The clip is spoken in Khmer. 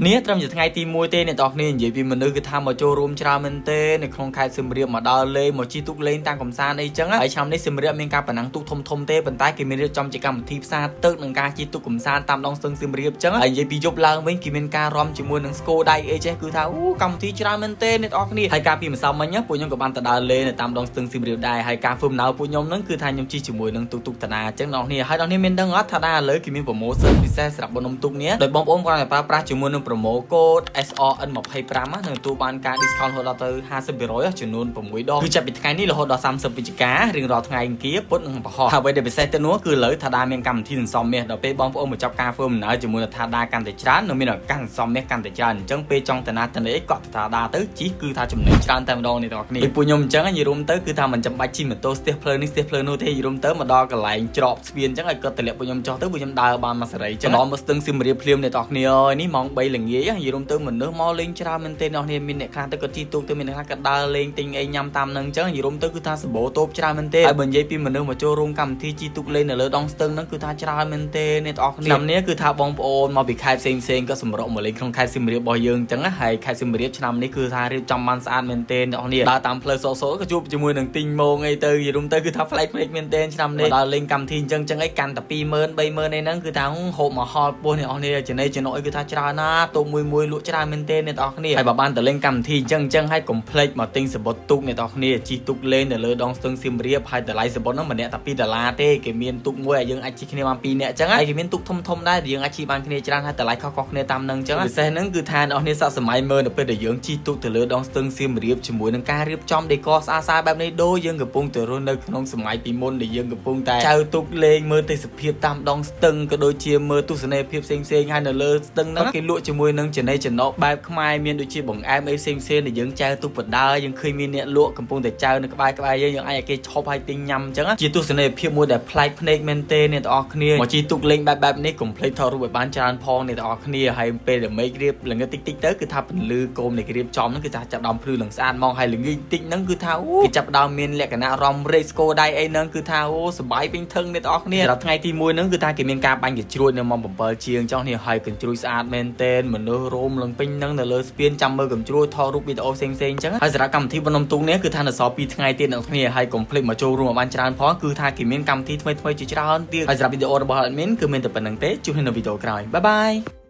នេះត្រឹមជាថ្ងៃទី1ទេអ្នកនរគ្នានិយាយពីមនុស្សគឺថាមកចូលរួមច្រើនមែនទេនៅក្នុងខេត្តសៀមរាបមកដើរលេងមកជិះទូកលេងតាមកំសាន្តអីចឹងហើយឆ្នាំនេះសៀមរាបមានការប្រណាំងទូកធំធំទេប៉ុន្តែគេមានរៀបចំជាកម្មវិធីផ្សារទឹកនិងការជិះទូកកំសាន្តតាមដងស្ទឹងសៀមរាបចឹងហើយនិយាយពីយប់ឡើងវិញគេមានការរាំជាមួយនឹងស្គរដៃអីចេះគឺថាអូកម្មវិធីច្រើនមែនទេអ្នកនរគ្នាហើយការពីម្សិលមិញពួកខ្ញុំក៏បានទៅដើរលេងនៅតាមដងស្ទឹងសៀមរាបដែរហើយការធ្វើដំណើរពួកខ្ញុំហ្នឹងគឺថាខ្ញុំជិះជាមួយនឹងទូកទូកតាណាចឹងអ្នកនរគ្នាហើយអ្នកនរគ្នាមានដឹងអត់ថាដល់ឥឡូវគេមាន promotion ពិសេសសម្រាប់បុណ្យនំទូកនេះដោយបងប្អូនគ្រាន់តែប្រើប្រាស់ជាមួយនឹង promo code SRN25 នឹងទទួលបានការ discount រហូតដល់ទៅ50%ចំនួន6ដងគឺចាប់ពីថ្ងៃនេះរហូតដល់30វិច្ឆិការៀងរាល់ថ្ងៃអង្គារពុធនិងពហុហើយអ្វីដែលពិសេសទៅនោះគឺឥឡូវថាដាមានកម្មវិធីសន្សំមាសដល់ពេលបងប្អូនមកចាប់ការធ្វើដំណើរជាមួយនឹងថាដាកាន់តែច្រើននឹងមានឱកាសសន្សំមាសកាន់តែច្រើនអញ្ចឹងពេលចង់តាណាតនេកក់ថាដាទៅជីគឺថាចំណេញច្រើនតែម្ដងនេះបងប្អូនដូចពួកខ្ញុំអញ្ចឹងនិយាយរួមទៅគឺថាមិនចាំបាច់ជិះម៉ូតូស្ទះផ្លូវនេះស្ទះផ្លូវនោះទេនិយាយរួមទៅមកដល់កន្លែងច្រកស្ពានអញ្ចឹងឲ្យគាត់តម្លាក់ពួកខ្ញុំចុះទៅពួកខ្ញុំដើរបានមួយសេរីចឹងដល់មកស្ទឹងសៀមរាបភ្លាមអ្នកនរគ្នាអើយនេះម៉ោង3ល្ងាចនិយាយរួមទៅមនុស្សមកលេងច្រើនមែនទេអ្នកនរគ្នាមានអ្នកខ្លះទៅគាត់ជិះទូកទៅមានអ្នកខ្លះគាត់ដើរលេងទិញអីញ៉ាំតាមនឹងអញ្ចឹងនិយាយរួមទៅគឺថាសម្បូរតូបច្រើនមែនទេហើយបើនិយាយពីមនុស្សមកចូលរួមកម្មវិធីជិះទូកលេងនៅលើដងស្ទឹងហ្នឹងគឺថាច្រើនមែនទេអ្នកនរគ្នាឆ្នាំនេះគឺថាបងប្អូនមកពីខេត្តផ្សេងផ្សេងៗក៏សម្រុកមកលេងក្នុងខេត្តសៀមរាបរបស់យើងអញ្ចឹងណាហើយខេត្តសៀមរាបឆ្នាំនេះគឺថារៀបចំបានស្អាតមែនទេអ្នកនរគ្នាដើរតាមផ្លូវសកសក៏ជួបជាមួយនឹងទីងមងអីទៅនិយាយរួមទៅគឺថាប្លែកភ្នែកមែនទេឆ្នាំនេះដើរលេងកម្មវិធីអញ្ចឹងអញ្ចឹងអីកាន់តែ20000 30000អីហ្នឹងគឺថាហូបមកហល់ពោះអ្នកនរគ្នាចំណេចំណុកអីគឺថាច្រើនណាស់តូបមួយមួយលក់ច្រើនមែនទេអ្នកនរគ្នាហើយបើបានទៅលេងកម្មវិធីអញ្ចឹងអញ្ចឹងហើយកុំភ្លេចមកទិញសំបុត្រទូកអ្នកនរគ្នាជិះទូកលេងនៅលើដងស្ទឹងសៀមរាបហើយតម្លៃសំបុត្រហ្នឹងម្នាក់តែ2ដុល្លារទេគេមានទូកមួយឲ្យយើងអាចជិះគ្នាបាន2នាក់អញ្ចឹងហើយគេមានទូកធំធំដែរដែលយើងអាចជិះបានគ្នាច្រើនហើយតម្លៃខុសៗគ្នាតាមហ្នឹងអញ្ចឹងពិសេសហ្នឹងគឺថាអ្នកនរគ្នាសាកសម័យមើលនៅពេលដែលយើងជិះទូកទៅលើដងស្ទឹងសៀមរាបជាមួយនឹងការរៀបចំ decor ស្អាតស្អាតបែបនេះដូចយើងកំពុងតែរស់នៅក្នុងសម័យពីមុនដែលយើងកំពុងតែចែវទូកលេងមើលទេសភាពតាមដងស្ទឹងក៏ដូចជាមើលទស្សនីយភាពផ្សេងៗហើយនៅលើស្ទឹងហ្នឹងគេលក់ជាមួយនឹងចំណីចំណុកបែបខ្មែរមានដូចជាបង្អែមអីផ្សេងៗដែលយើងចែវទូកបដើយើងឃើញមានអ្នកលក់កំពុងតែចែវនៅក្បែរក្បែរយើងយើងអាចឲ្យគេឈប់ឲ្យទិញញ៉ាំអញ្ចឹងជាទស្សនីយភាពមួយដែលប្លែកភ្នែកមែនទេអ្នកទាំងអស់គ្នាមកជិះទូកលេងបែបបែបនេះកុំភ្លេចថតរូបឲ្យបានច្រើនផងអ្នកទាំងអស់គ្នាហើយពេលដែលមេឃរៀបល្ងិតតិចតិចទៅគឺថាពន្លឺគោមនៃគេរៀបចំហ្នឹងគឺថាចាប់ដើមភ្លឺឡើងស្អាតហ្មងហើយល្ងាចតិចហ្នឹងគឺថាអូគេចាប់ដើមមានលក្ខណៈរំរេស្គរដៃអីហ្នឹងគឺថាអូសប្បាយពេញធឹងអ្នកទាំងអស់គ្នាសម្រាប់ថ្ងៃទី1ហ្នឹងគឺថាគេមានការបាញ់កញ្ជ្រួចនៅម៉ោង7ជាងចុះនេះហើយកញ្ជ្រួចស្អាតមែនទែនមនុស្សរោមឡើងពេញហ្នឹងនៅលើស្ពានចាំមើលកញ្ជ្រួចថតរូបវីដេអូផ្សេងៗអញ្ចឹងហើយសម្រាប់កម្មវិធីបណ្ដុំទូកនេះគឺថានៅសល់2ថ្ងៃទៀតអ្នកគ្នាហើយកុំភ្លេចមកចូលរួមឲ្យបានច្រើនផងគឺថាគេមានកម្មវិធីថ្មីៗជាច្រើនទៀតហើយសម្រាប់វីដេអូរបស់ admin គឺមានតែប៉ុណ្្នឹងទេជួបគ្នានៅវីដេអូក្រោយ bye bye.